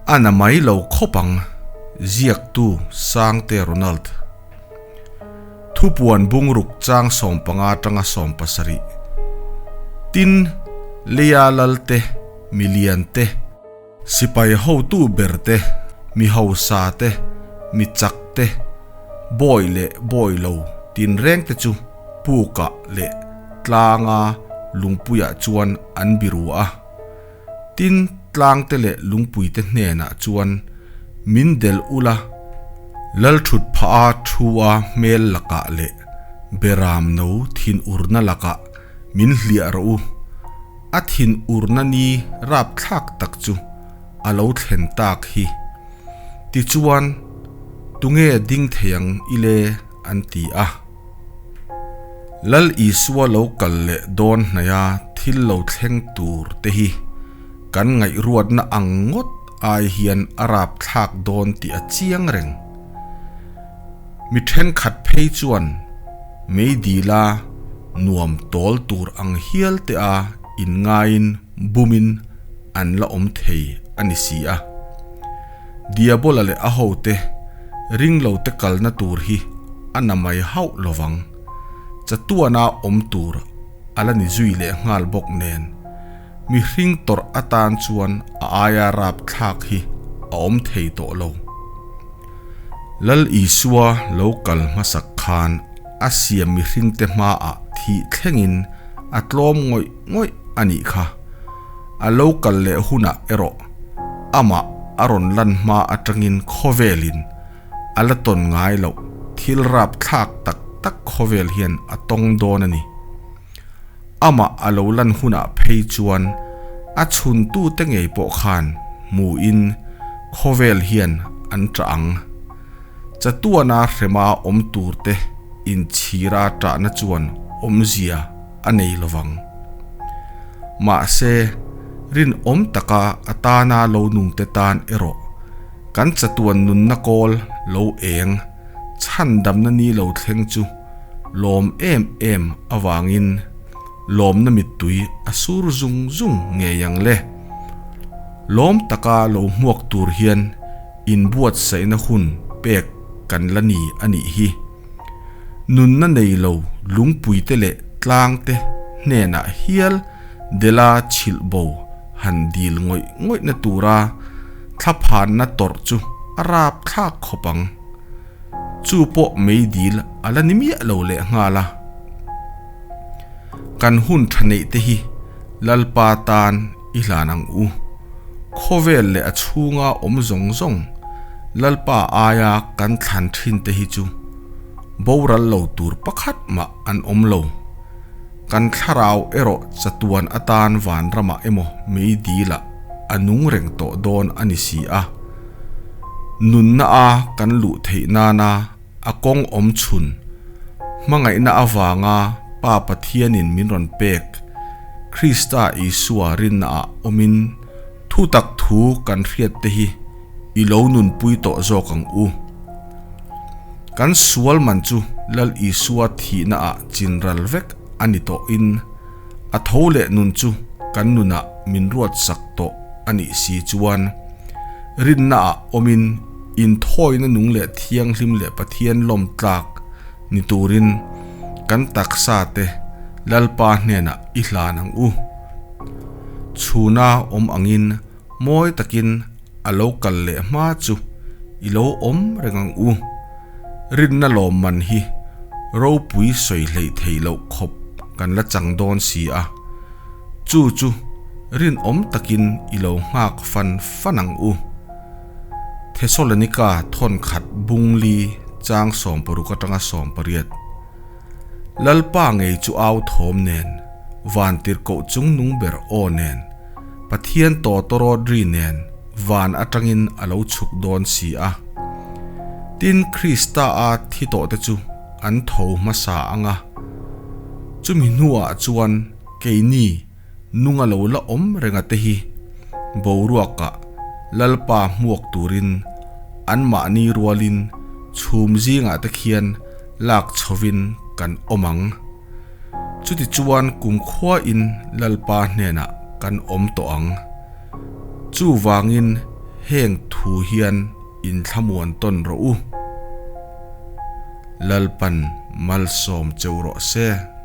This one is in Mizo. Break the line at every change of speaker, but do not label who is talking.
A na mai lo khawp ang, ziaktu Sangte Ronald. Thupuan bungruk chang 15 atanga 70. Tin, leia lal te, milian te, sipai hotu ber te, mi hausa te, mi chak te, bawi leh bawi lo tinreng te chu pukah leh tlanga lungpuiah chuan an biru a. Tin, tlangte leh lungpuite hnenah chuan min delh ula, Lalthut phah a thu a hmel lakah leh Beram no thin urna lakah min hliah rawh u. A thin urna ni rapthlak tak chu a lo thlen tak hi. Tichuan, tunge ding thei ang ile an ti a. Lal Isua lo kal leh dawn hnaia thil lo thleng tur te hi kan ngaihruatna ang ngawt ai hian a rapthlak dawn tih a chiang reng. Mi thenkhat phei chuan meidila nuam tawl tur ang hial te a inngaiin bumin an la awm thei a ni si a. Diabola leh a hote ringlote kalna tur hi a na mai hauh lovang. Chatuana awm tur a la ni zui leh nghal bawk nen, mihring tawrh atan chuan a aia rapthlak hi a awm thei tawh lo. Lal Isua lo kal hmasak khan a siam mihringte hmaah thih thlengin a tlawm ngawih ngawih a nih kha. A lo kal leh hunah erawh amah a rawn lan hma atangin khawvelin a la tawn ngai loh thil rapthlak tak tak khawvel hian a tawng dawn a ni. Amah a lo lan hunah phei chuan a chhuntute ngei pawh khan hmuin khawvel hian an ṭah ang. Chatuana hrema awm turte inchhira ṭahna chuan awmzia a nei lovang. Mahse, rinawm taka a tana lo nungte tan erawh kan chatuan nunna kawl lo eng chhandamna ni lo thleng chu lawm em em avangin lawmna mittui a sur zung zung ngei ang le. Lawm taka lo hmuak tur hian inbuatsaihna hun pek kan la ni a nih hi. Nunna nei lo lungpuite leh tlangte hnenah hial Dela chhilh bo han dil ngawih ngawihna tura thlaphanna tawrh chu a rap thlak khawp ang. Chu pawh meidil a la ni miah lo leh nghal a. Kan hun tha neih te hi Lalpa tan i hlan ang u. Khawvel leh a chhunga awm zawng zawng Lalpa aia kan thlan thin te hi chu boral lo tur pakhat mah an awm lo. Kan thlarau erawh chatuan atan vanramah emaw meidilah a nung reng tawh dawn a ni si a. Nunna a kan luh theih nana a kawng awm chhun hmangaihna avanga Pa Pathianin min rawn pek Krista Isua rinnaah awmin thutak thu kan hriat te hi i lo nunpui tawh zawk ang u. Kan sual man chu Lal Isua thihnaah chinral vek a ni tawhin a tho leh nun chu kan nunah min ruatsak tawh a nih si chuan rinnaah awmin inthawina nung leh thianghlim leh Pathian lawm tlak ni turin kan taksa te Lalpa hnenah i hlan ang u. Chhuna awm angin mawi takin a lo kal leh hma chu i lo awm reng ang u. Rinna lawmman hi ropui sawi hleih theih loh khawp kan la chang dawn si a, chu chu rinawm takin i lo nghak fan fan ang u. Thesalonika thawn khat bungli chang 60 atanga 18. Lalpa ngei chu au thawm nen, vantirhkoh chung nung ber aw nen, Pathian tawtawrawt ri nen van atangin a lo chhuk dawn si a. Tin, Krista a thi tawhte chu an tho hmasa ang a. Chumi hnuah chuan keini nunga lo la awm renga te hi boruakah Lalpa hmuak turin anmahni rualin chhum zingah te khian lak chhovin kan awm ang. Chutichuan kumkhuain Lalpa hnenah kan awm tawh ang. Chuvangin Heng thu hian inthlamuan tawn rawh u. Lalpan malsawm cheu rawh se.